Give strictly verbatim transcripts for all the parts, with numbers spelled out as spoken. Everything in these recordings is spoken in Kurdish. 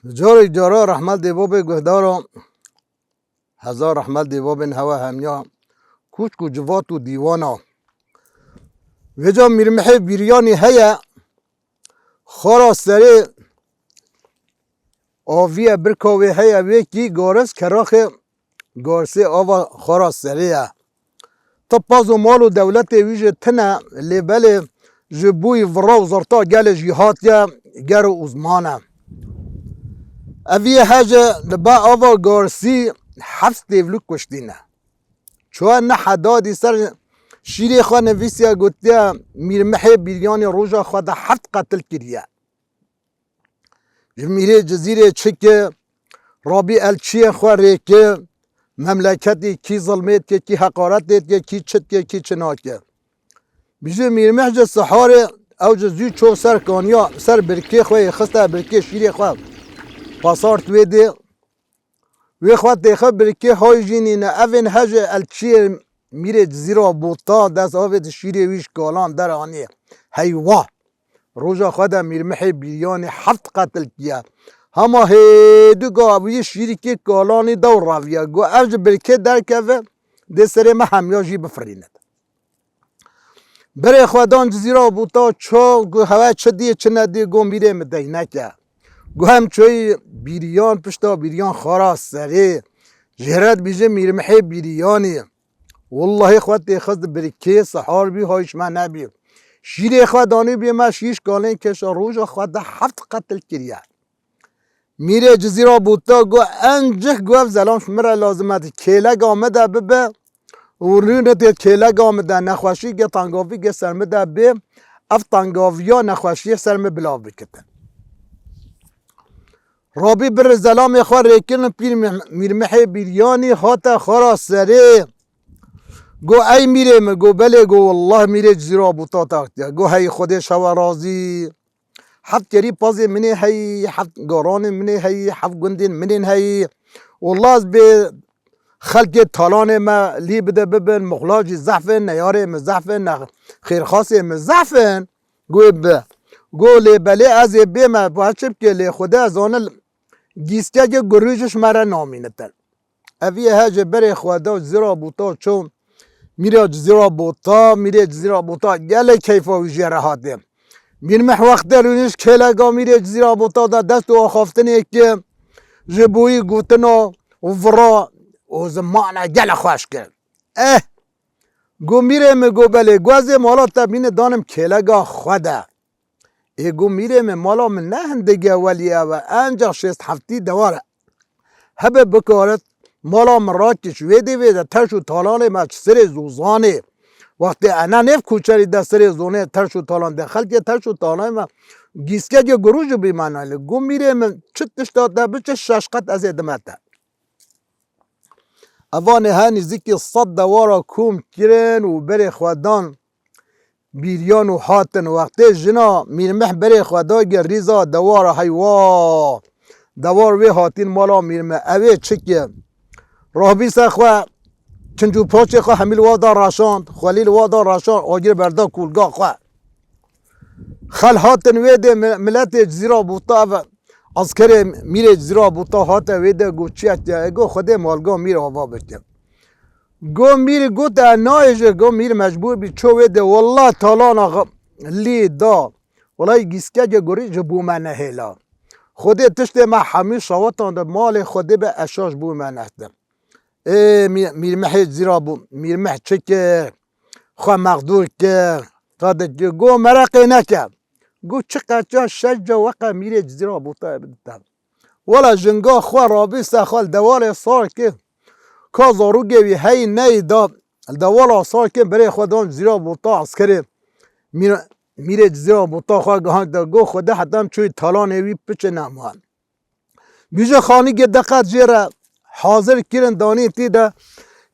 Carek cara rehmet dê babê guhdara, hezar rehmet dê babên hewa hemiya, kûçk û civat û dîwana. Vêca Mîrmihê Bîryanî heye, xara serê aviye birka wê heye, wê kî garis keraxê garsê ava xara serê ye. Ti paz û mal û dewletê wî jî tine, lê belê ji bûyî vira û zirta gelê jî hatiye ger û uzman e. Eviyê he jî li ba ava garsî heft têvlû kuştîne. Çuwa ne hedadî ser şîrê xwe nivîsiye, gotiye, Mîrmihê Bîryanî roja xwe de heft qetil kiriye. Ji Mîrê Cizîrê çi ki, Rabî elçiyê xwe rêki, memleketî kî zilmê dike, kî heqaretê dike, kî çi dike, kî çi nake. Bîje Mîrmeh ji siharê ew ji zû ço ser kaniya, ser birkê xwe yê xiste, birkê şîrê xwe pasart wê dê. Wê xwe têxe birkê hay jî nîne. Evên he ji elçiyê Mîrê Cizîra Bota dest avêt şîrê wî ji kalan deranî. Heywa! Roja xwe de Mîrmihê Bîryanî heft qetil kiye. Hema hêdû ga wî şîrikê kalanî dew raviye. Got, ev ji birkê derkeve, dê serê me hemiya jî bifirîne. Berê xwe dan Cizîra Bota ço, got, hewe çi dî, çi nedî, got, Mîrê min deyneke. Got, hem çoyî Bîryan, pişta Bîryan xara serê. Jêret bîje Mîrmihê Bîryanî. Wellahî xwe têxist birkê sihar bî, hay ji me nebî. Şîrê xwe danî bê me şîş kalên keşa roja xwe de heft qetil kiriye. Mîrê Cizîra Bota got, encik got, ev zelam ji min re lazim e, di kêlega min de bibe û rûne tê kêlega min de nexweşî ge tangavî ge ser min de bê, ev tangaviya nexweşiyê ser min bilav bikitin. Rabî bir zelamê xwe rêkirin pîr Mîh-, Mîrmihê Bîryanî hate xara serê. Go, ey mîrê min, go, belê, go, wallah mîrê Cizîra Bota taxtiye. Go, hey Xwedê şewe razî. Heft kerî pazê min ê heyî, heft garanê min ê heyî, heft gundên min ên heyî. Wallah ez bê xelkê talanê me lî bide bibin, muxla jî zehf in, neyarê min zehf in, ne-, xêrxasê min zehf in. Go, ê bi. Go, lê belê ez ê bê me, ba çi bikê, lê Xwedê ez zanin gîskekê gurû ji me re namînitin. Eviyê he ji berê xwe de Cizîra Bota çû. Mîra Cizîra Bota, mîrê Cizîra Bota gelek keyfa wî jê re hatiye. Mîrmeh wextê rûnî ji kêlega mîrê Cizîra Bota de dest û axaftinê ki ji bo wî gotina û vira û zimana gelek xweş kir. Eh! Go mîrê min, go belê, go ez ê mala te bîne danim kêlega xwe de. Ê go mîrê min, mala min ne hindik e welî ew e, encax şêst heftî dewar e. Hebe bikarit mala min rakiş, wê dê wê de terş û talanê me ji sirê zozanê. Wextê ene nêv koçerî de sirê zonê terş û talan de, xelkê terş û talanê me gîskekê gurû ji bî me nayli. Go mîrê min, çi tişta te biçe şeş qet ez ê dime te. Evanê he nîzikî sed dewara kom kirin û berê xwe dan Bîryan û hatin. Wextê jina Mîrmeh berê xwe dagir rîza dewara, heywa! Dewar wê hatîn mala Mîrmeh. Ew ê çi ki? Rahbî ser xwe, çinc û paçê xwe hemî li wa da raşand, xwelî li wa da raşand, agir berda kûlga xwe. Xel hatin wê dê mi-, miletê Cizîra Bûta ve. Askerê mîrê Cizîra Bûta hate wê de got, "Çi ye?" Ê got, "Xwedê malga mîr ava bike." Got mîr, got, "E nayê ji." Got mîr mecbûr bî, ço wê de, "Wallah talana xwe lî da. Walay gîskeke gurî ji bo me nehêla. Xwedê tiştê me hemî şawatan de malê Xwedê be eşa ji bo me nehtin." Ê mî-, mîrmehê Cizîra bû, mîrmeh çi kir? Xwe mexdûr kir. Qadikî got, "Mereqê neke." Got, "Çi qeça şeş ca weqe mîrê Cizîra Bûta bidite." Wela jinga xwe rabî se xwe li dewarê sar kir. Ka zarokê wî heyî neyî da li dewala sar kir, berê xwe dan Cizîra Bûta eskerê mîr-, mîrê Cizîra Bûta xwe gihand de got, "Xwedê heta em çûyî talanê wî piçe neman." Bîje xanî ge deqet jê re hazir kirin, danî tî de,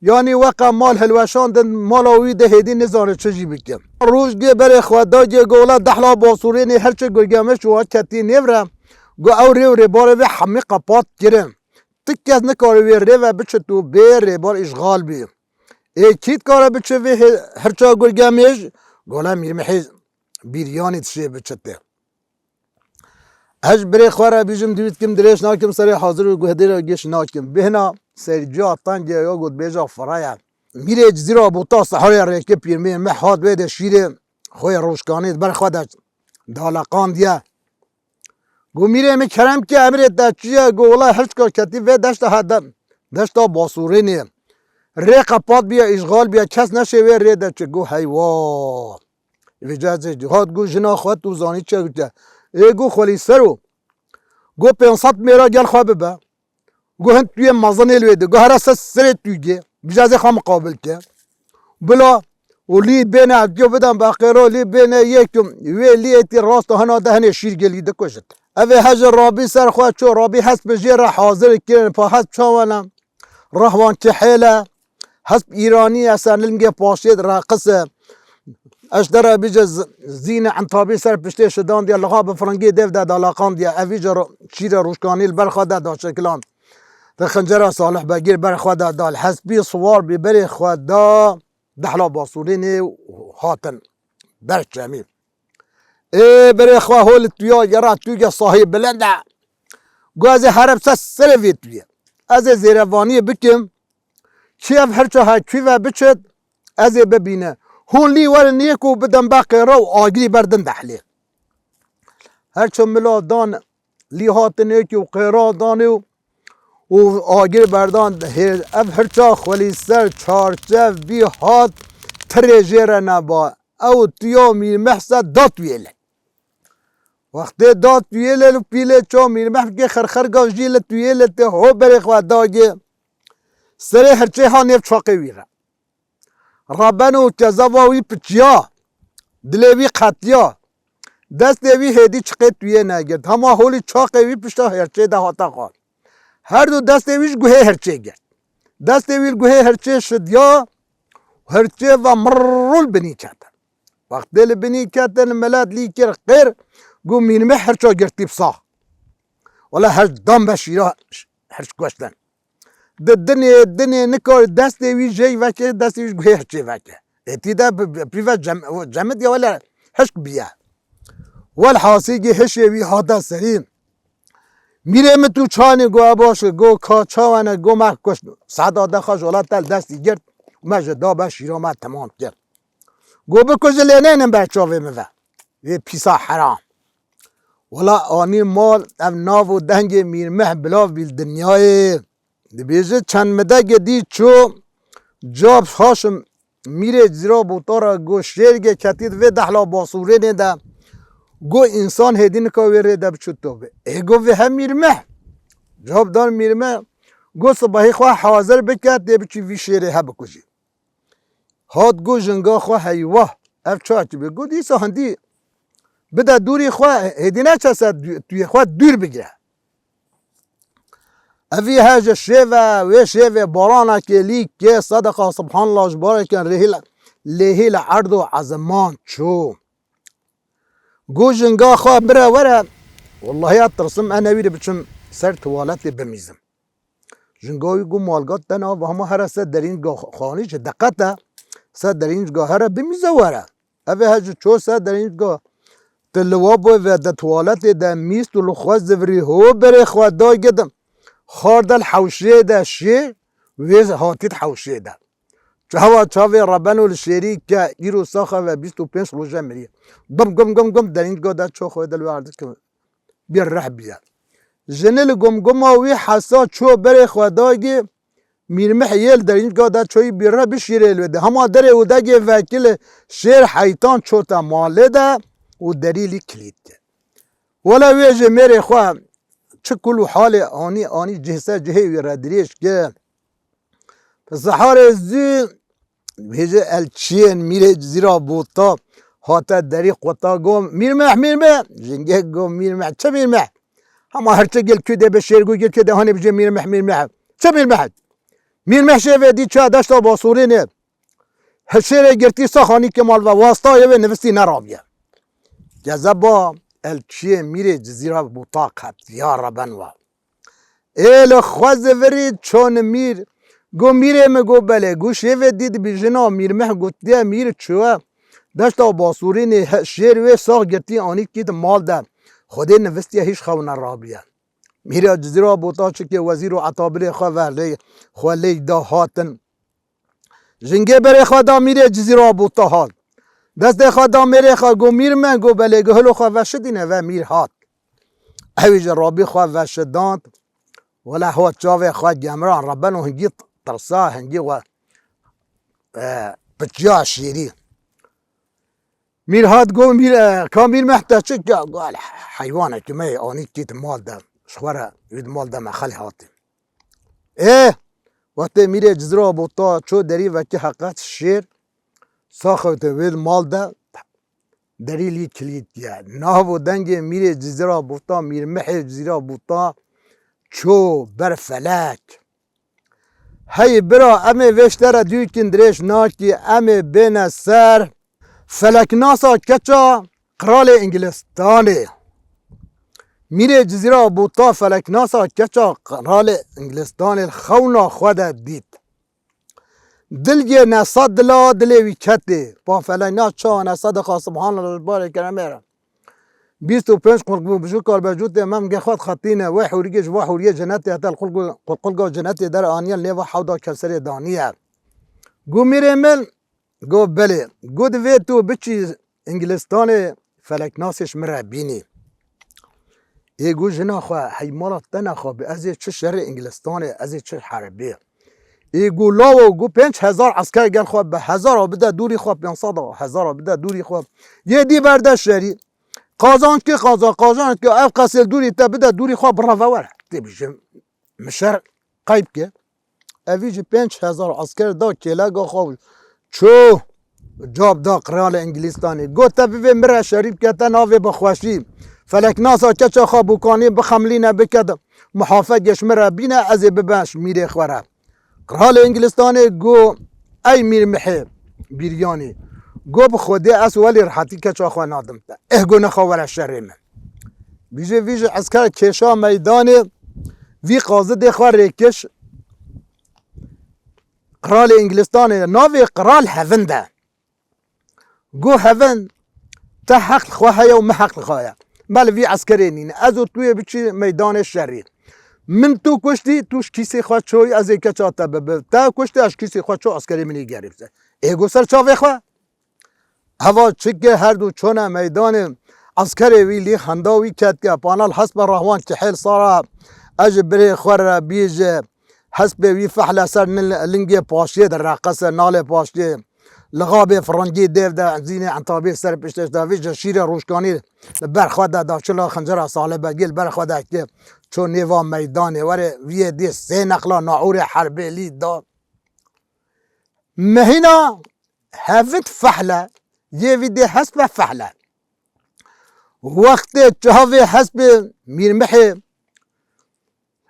yanî weqe mal hilweşandin, mala wî de hêdî nizane çi jî bike. Roj ge berê xwe da ge gola dehla basûrênê her çi Gurgemiş û ketî nêv re, go ew rê û rêbarê vê hemî qepat kirin. Ti kes nikare wê rê ve biçit û bê rêbar îşxal bî. Ê kî dikare biçe vê hê-, hirça Gurgemêj? Gola Mîrmihê Bîryanî dişê biçite. Ez ji birê xwe re bîjim, divît kim dirêj nakim, serê hazir û guhedê re gêş nakim. Bêhna serciya tengê ya got bêja firaya. Mîrê Cizîra Bûta seherê rêke pîrmê me hat wê de şîrê xwe yê rojkanê di ber xwe de daleqandiye. Got, "Mîrê min kerem ke emrê te çi ye?" Got, "Wela hişka ketî vê deşta hede, deşta Basûrênê. Rê qepat biya, îşxal biya, kes neşê wê rê de çi." Got, "Heywa." Vêca ez ê hat got, "Jina xwe tu zanî çi gotiye?" Ê got, "Xwelî ser o." Got, "Pênc sed mêra gel xwe bibe." Got, "Hin tu yê mezin ê li wê de." Got, "Here ser serê tu gê. Vêca ez ê xwe miqabil ke." Bila û lî bêne, diyo bidan be qêro, lî bêne yekim. Wê lî êtî rasta hina de hinê şîr gelî dikujit. Ev ê hejê Rabî ser xwe ço, Rabî hesp jê re hazir kirin, pa hesp çawana. Rahwan kihêle, hesp îranî ye, ser lingê paşê reqis e. Eşdere bîce z-, zîne entabî ser piştê şidandiye, lixa bi firingê dev de dalaqandiye. Ev îce ro-, şîre rûşkanî li ber xwe de da şekilan. Di xincera Salih Begî li ber xwe de da, li hespî siwar bî berê xwe da, dehla Basûrînê hatin ber çemî. Ê berê xwe hol tuya gera tûge sahî bilind e. Got, "Ez ê here ser serê vê tuyê. Ez ê zêrevaniyê bikim. Çi ev hirça hekî ve biçit, ez ê bibîne. Hûn lî werin yek û bidin be qêra û agirî berdin dehlê." Hirça mila dan, lî hatin yekî û qêra danê û, û agir berdan hê-, ev hirça xwelî ser çarçev bî hat, tirê jê re neba. Ew tiya Mîrmeh se da tuyê le. Wextê da tuyê le li pîlê ça Mîrmeh bike xerxer gav jî li tuyê le tê ho berê xwe dagê. Serê hirçê ha nêv çaqê wî re. Rabeno kezava wî piçiya, dilê wî qetiya. Destê wî hêdî çiqê tuyê negirt. Hema holî çaqê wî pişta hirçê de hate xwar. Her du destê wî ji guhê hirçê girt. Destê wî li guhê hirçê şidiya, hirçê ve mirrûl binî ketin. Wextê li binî ketin, milet lî kir qêr, got, "Mîrmeh hirça girtî bi sax." Wela hirç dan be şîra hirç kuştin. Di dinê, dinê nikar destê wî jey veke, destê wî ji guhê hirçê veke. Êtî de bi, bi, pîve cem-, cemid ya wele hişk biye. Welhasî gê hişê wî hate serî. "Mîrê min tu çanê?" Go, "E baş e." Go, "Ka çawa ne?" Go, "Me kuşt." Seda de xwe jola tel destî girt. Me ji da be şîra me temam kir. Go, "Bikuje lê neynin ber çavê min ve. Vê pîsa heram." Wela anî mal ev nav û dengê Mîrmeh bilav bî li dinyayê. Dibêje çend midege dî çû, Cab Haşim Mîrê Cizîra Bûta re got, "Şêrge ketî di vê dehla Basûrênê de." Got, "Însan hêdî nika wê rê de biçû tobe." Ê got, "Vê he Mîrmeh." Cab dan Mîrmeh, got, "Sibehî xwe hazir bike, tê biçî vî şêrê he bikujî." Hat got, "Jinga xwe heywa, ev çawa tibê?" Got, "Dîsa hindî bide dûrî xwe, hêdî neçe ser dû-, tuyê xwe dûr bigire." Evî he ji şêve, wê şêvê baranekê lî kê sedeqa subhanallah ji barekin rêhî le, lêhî li erd û eziman çû. Got, "Jinga xwe bire were, wellahî ez tirsim, ez newîrî biçim ser tuwaletê bimîzim." Jinga wî got, "Malgat te nav hema here ser derînga xanî ji deqete, ser derînga here bimîze were." Ev ê he ji ço ser derînga ti li wa boy ve de tuwaletê de mîst û li xwe zivirî ho berê xwe da gidim. Xar de li hewşê de şêr, wê hatî di hewşê de. Çawa çavê Rebeno li şêrî ke îro saxe ve bîst û pênc roje miriye. Gum gum gum gum derînga de ço xwe de li wê erdikir. Bir reh biye. Jinê li gumguma wî hesa ço berê xwe dagê, Mîrmeh yê li derînga de çoyî bir reh bişîrê li wê de. Hema derê û degê vekilê şêr heytan çote malê de û derî lî kilît kir. Wele wê jê mêrê xwe çi kul û halê anî, anî cih ser cihê wî re dirêj kir. Siharê zû vêje elçiyên Mîrê Cizîra Bûta hate derî qota go, "Mîrmeh, Mîrmeh!" Jingek go, "Mîrmeh, çi Mîrmeh?" Hema her çi gel kû de be şêr go, gel kû de hanê bije, "Mîrmeh, Mîrmeh." "Çi Mîrmeh?" "Mîrmeh şêvê dî çi deşta Basûrînê. He şêrê girtî saxanî kemal ve wasta yê wê nivistî nerabiye." Gezeba elçiyê Mîrê Cizîra Bûta qet ya reben wa. Ê li xwe zivirî çon mîr. Go, "Mîrê min," go, "Belê." Go, "Şêvê dî dibî jina Mîrmeh gotiye mîr çûye deşta Basûrînê, he-, şêr wê sax girtî anî kî di mal de. Xwedê nivistiye hîç xew nerabiye. Mîra Cizîra Bûta çikê wezîr û etabilê xwe ve lê, xwe lê da hatin. Jingê berê xwe da mîrê Cizîra Bûta hat. Destê xwe da mêrê xwe, got, "Mîr me?" Got, "Belê." Got, "Hilo xwe veşidîne." Ve mîr hat. Ewî ji rabî xwe veşidand. Wele hot çavê xwe gemran, reben û hingî tirsa, hingî we, e, piçiya şîrî. Mîr hat got, "Mîr, e, ka Mîr Mehte çi ke?" Got, "Heywanekî me yê anî tît mal de. Ji xwe re wî di mal de me xel hatî." Ê, wextê mîrê Cizra Bûta çû derî vekî heqet şêr, saxewtin wê di mal de derî lî kilît ye. Nav û dengê mîrê Cizra Bûta, Mîr Mihê Cizra Bûta çû ber felek. Hey bira, em ê vê ji te re dûyîkîn dirêj nakî, em ê bêne ser feleknasa keça qiralê Îngilistanê. Mîrê Cizîra Bûta feleknasa keça qiralê Îngilistanê li xewna xwe de dît. Dilgê Nesa dila dilê wî ketê. Pa felekna ça Nesa dixa subhanallah ji barê keremê re. Bîst û pênc qulqbû bijû karbecûtê mem ge xwe dixetîne, wê hûrigê ji va hûriyê cenetê heta li qulqu-, qulqulga cenetê der aniye, lê va hewda kevserê daniye. Gu mîrê min, gu belê. Gu divê tu biçî Îngilistanê feleknasê ji min re bînî. Ê gu jina xwe, hey mala te nexwe bi, ez ê çi şerê Îngilistanê, ez ê çi herbê. Ê gu lawo gu pênc hezar esker gel xwe bi, hezara bide dûrî xwe, pênc sed hezara bide dûrî xwe. Yê dî berde şerî. Qazanc kê qazan, qazanc kê ev qesê dûrî te bide dûrî xwe bireve were. Tê bijim, min şer qeyb ke. Evî ji pênc hezar esker da kêlega xwe û çû cab da qiralê Îngilîstanê. Got, "Te bivê min re şerî bike, te navê bi xweşî feleknasa keça xwe Bûkanî bixemlîne, bike de muhafegê ji min re bîne, ez ê bibe ji mîrê xwe re." Qiralê Îngilîstanê got, "Ey Mîr Mihê Bîryanî, got, bi Xwedê ez welî rehetî keça xwe nadim te. Eh, got, nexwe were şerê min." Bîje vî ji esker kêşa meydanê, vî qazidê xwe rêkiş qiralê Îngilistanê, navê qiral Hevin de. Got, "Hevin, te heq li xwe heye û min heq li xwe ye. Me li vî eskerê nîne. Ez û tu yê biçî meydanê şerî. Min tu kuştî, tu ji kîsê xwe çoyî, ez ê keça te bibim. Te kuştî, ez ji kîsê xwe ço eskerê min ê gerî bise." Ê got, "Ser çavê xwe." Heva çike her du çone meydanê, eskerê wî lî xenda wî ketke, panel hespe rahwan kihêl sara, ez ji birê xwe re bîje, hespê wî fehle ser nil-, lingê paşiyê de reqese, nalê paşiyê, lixabê firengî dêv de, zînê entabê ser piştê de, vî ji şîrê rûşkanî li ber xwe de da, çila xencera salê begî li ber xwe de ki, ço nêva meydanê, were vîyê dê sê neqla naûrê herbê lî da. Mehîna Hevit fehle, yê vî dê hespe fehle. Wextê çavê hespê Mîrmihê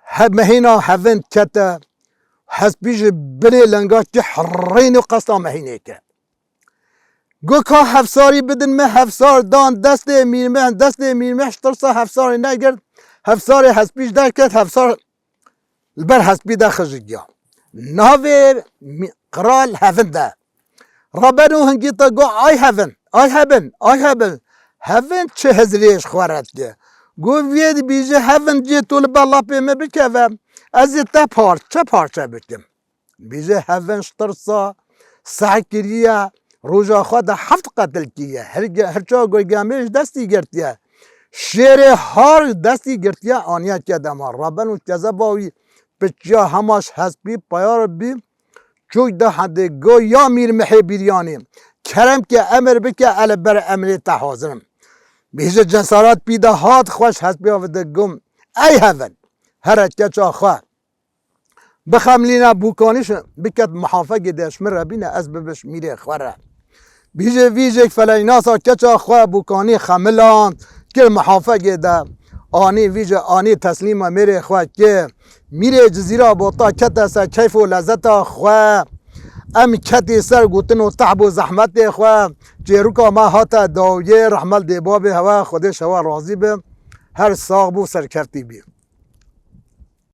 he-, mehîna Hevin kete, hespî ji binê lenga ki herrîn û qesta mehînê ke. Got, "Ka hevsarî bidin me." Hevsar dan destê Mîrmih, destê Mîrmih ji tirsa hevsarê negirt. Hevsarê hespî ji derket, hevsar li ber hespî de xijigiya. Navê mî-, qral Hevin de. Rebeno hingî te got, "Ay Hevin, ay Hevin, ay Hevin." Hevin çi hizrê ji xwe re dike. Got, "Vê dibîje Hevin cê tu li ber lapê me bikeve, ez ê te parçe parçe bikim." Bîje Hevin ji tirsa seh kiriye, roja xwe de heft qetil kiriye. Her ge-, her çawa got gemê ji destî girtiye. Şêrê har destî girtiye, aniye ke dema. Reben û kezeba wî piçiya hema ji hespî peyar bî, çûk de hendê go, "Ya Mîr Mihê Bîryanî, kerem ke emir bike, ez li ber emrê te hazir im." Bîje cesaret pî de hat xwe ji hespî avide gum. Ey Hevin, here keça xwe. Bixemlîne Bûkanî şi-, biket muhafegê de ji min re bîne, ez bibiş mîrê xwe re. Bîje vîjek feleynasa keça xwe Bûkanî xemiland, kir muhafegê de. Anî vîje anî teslîma mêrê xwe ki. Mîrê Cizîra Bota kete ser keyf û lezeta xwe. Em ketî ser gotin û tehb û zehmetê xwe. Çêrûka me hate dawiyê, rehmet dê babê hewe, Xwedê ji hewe razî be. Her sax bû, serkeftî bî.